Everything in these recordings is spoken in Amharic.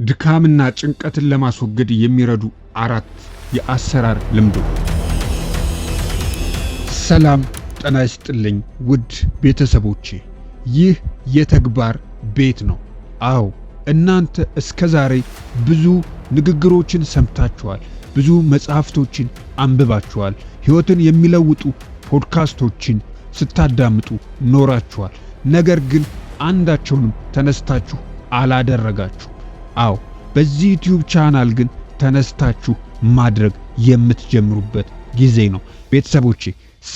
ድካምና ጭንቀትን ለማስወገድ የሚረዱ አራት የአሰራር ልምዶች። ሰላም ጤና ይስጥልኝ ውድ ቤተሰቦቼ፣ ይህ የተግባር ቤት ነው። አዎ፣ እናንተ እስከ ዛሬ ብዙ ንግግሮችን ሰምታችኋል፣ ብዙ መጽሐፍቶችን አንብባችኋል፣ ሕይወትን የሚለውጡ ፖድካስቶችን ስታዳምጡ ኖራችኋል። ነገር ግን አንዳቸውንም ተነስታችሁ አላደረጋችሁ። አዎ፣ በዚህ YouTube channel ግን ተነስታችሁ ማድረግ የምትጀምሩበት ጊዜ ነው። ቤተሰቦቼ፣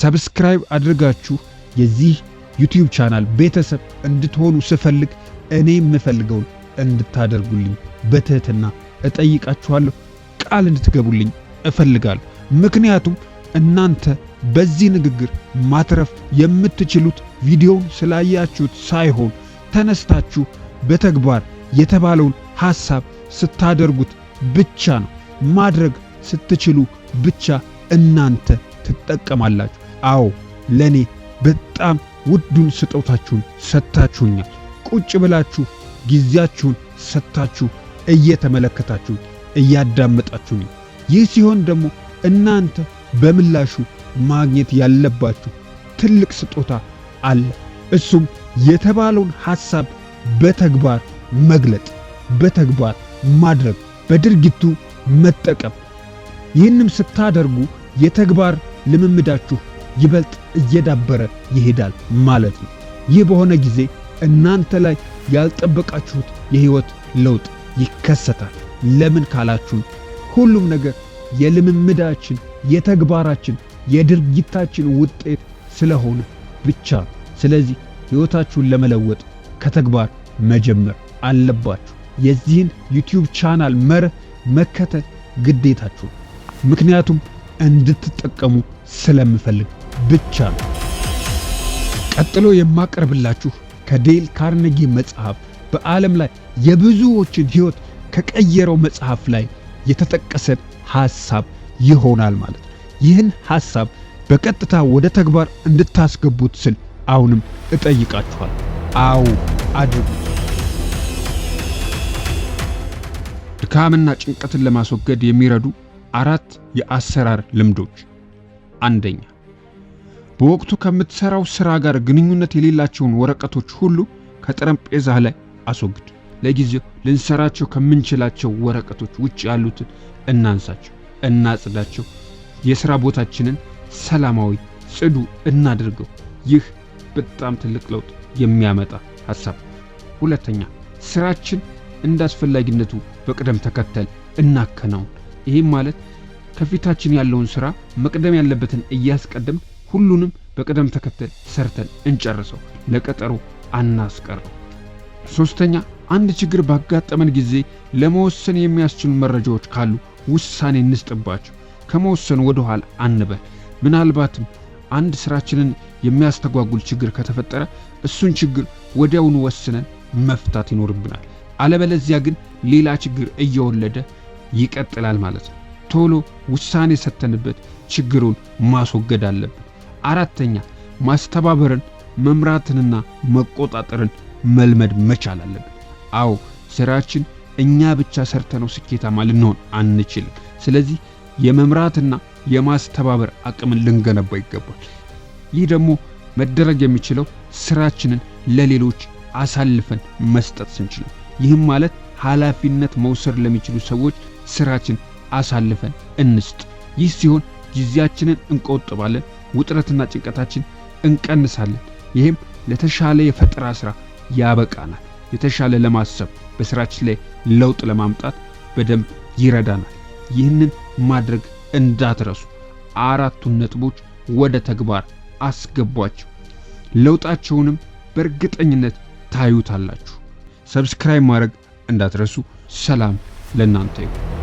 subscribe አድርጋችሁ የዚህ YouTube channel ቤተሰብ እንድትሆኑ ስፈልግ እኔ የምፈልገውን እንድታደርጉልኝ በትህትና እጠይቃችኋለሁ። ቃል እንድትገቡልኝ እፈልጋለሁ። ምክንያቱም እናንተ በዚህ ንግግር ማትረፍ የምትችሉት ቪዲዮውን ስላያችሁት ሳይሆን ተነስታችሁ በተግባር የተባለውን ሐሳብ ስታደርጉት ብቻ ነው። ማድረግ ስትችሉ ብቻ እናንተ ትጠቀማላችሁ። አዎ፣ ለኔ በጣም ውዱን ስጦታችሁን ሰጥታችሁኛል። ቁጭ ብላችሁ ጊዜያችሁን ሰጥታችሁ እየተመለከታችሁ እያዳመጣችሁኝ። ይህ ሲሆን ደግሞ እናንተ በምላሹ ማግኘት ያለባችሁ ትልቅ ስጦታ አለ። እሱም የተባለውን ሐሳብ በተግባር መግለጥ፣ በተግባር ማድረግ፣ በድርጊቱ መጠቀም። ይህንም ስታደርጉ የተግባር ልምምዳችሁ ይበልጥ እየዳበረ ይሄዳል ማለት ነው። ይህ በሆነ ጊዜ እናንተ ላይ ያልጠበቃችሁት የህይወት ለውጥ ይከሰታል። ለምን ካላችሁ ሁሉም ነገር የልምምዳችን፣ የተግባራችን፣ የድርጊታችን ውጤት ስለሆነ ብቻ። ስለዚህ ሕይወታችሁን ለመለወጥ ከተግባር መጀመር አለባችሁ። የዚህን YouTube channel መርህ መከተል ግዴታችሁ፣ ምክንያቱም እንድትጠቀሙ ስለምፈልግ ብቻ ነው። ቀጥሎ የማቀርብላችሁ ከዴል ካርኔጊ መጽሐፍ፣ በዓለም ላይ የብዙዎችን ሕይወት ከቀየረው መጽሐፍ ላይ የተጠቀሰን ሐሳብ ይሆናል ማለት ነው። ይህን ሐሳብ በቀጥታ ወደ ተግባር እንድታስገቡት ስል አሁንም እጠይቃችኋለሁ። አዎ፣ አድርጉት። ድካምና ጭንቀትን ለማስወገድ የሚረዱ አራት የአሰራር ልምዶች። አንደኛ፣ በወቅቱ ከምትሰራው ስራ ጋር ግንኙነት የሌላቸውን ወረቀቶች ሁሉ ከጠረጴዛህ ላይ አስወግድ። ለጊዜው ልንሰራቸው ከምንችላቸው ወረቀቶች ውጭ ያሉትን እናንሳቸው፣ እናጽዳቸው። የሥራ ቦታችንን ሰላማዊ፣ ጽዱ እናድርገው። ይህ በጣም ትልቅ ለውጥ የሚያመጣ ሐሳብ። ሁለተኛ፣ ስራችን እንደ አስፈላጊነቱ በቅደም ተከተል እናከናውን። ይህም ማለት ከፊታችን ያለውን ስራ መቅደም ያለበትን እያስቀደም ሁሉንም በቅደም ተከተል ሰርተን እንጨርሰው፣ ለቀጠሮ አናስቀረው። ሶስተኛ፣ አንድ ችግር ባጋጠመን ጊዜ ለመወሰን የሚያስችሉ መረጃዎች ካሉ ውሳኔ እንስጥባቸው። ከመወሰን ወደ ኋላ አንበል። ምናልባትም አንድ ስራችንን የሚያስተጓጉል ችግር ከተፈጠረ እሱን ችግር ወዲያውኑ ወስነን መፍታት ይኖርብናል። አለበለዚያ ግን ሌላ ችግር እየወለደ ይቀጥላል ማለት ነው። ቶሎ ውሳኔ ሰተንበት ችግሩን ማስወገድ አለብን። አራተኛ፣ ማስተባበርን፣ መምራትንና መቆጣጠርን መልመድ መቻል አለብን። አዎ፣ ስራችን እኛ ብቻ ሰርተነው ስኬታማ ልንሆን አንችልም። ስለዚህ የመምራትና የማስተባበር አቅምን ልንገነባ ይገባል። ይህ ደግሞ መደረግ የሚችለው ስራችንን ለሌሎች አሳልፈን መስጠት ስንችል፣ ይህም ማለት ኃላፊነት መውሰድ ለሚችሉ ሰዎች ስራችን አሳልፈን እንስጥ። ይህ ሲሆን ጊዜያችንን እንቆጥባለን፣ ውጥረትና ጭንቀታችን እንቀንሳለን። ይህም ለተሻለ የፈጠራ ስራ ያበቃናል። የተሻለ ለማሰብ፣ በስራችን ላይ ለውጥ ለማምጣት በደንብ ይረዳናል። ይህንን ማድረግ እንዳትረሱ። አራቱን ነጥቦች ወደ ተግባር አስገቧቸው። ለውጣቸውንም በእርግጠኝነት ታዩታላችሁ። Subscribe ማድረግ እንዳትረሱ። ሰላም ለእናንተ ይሁን።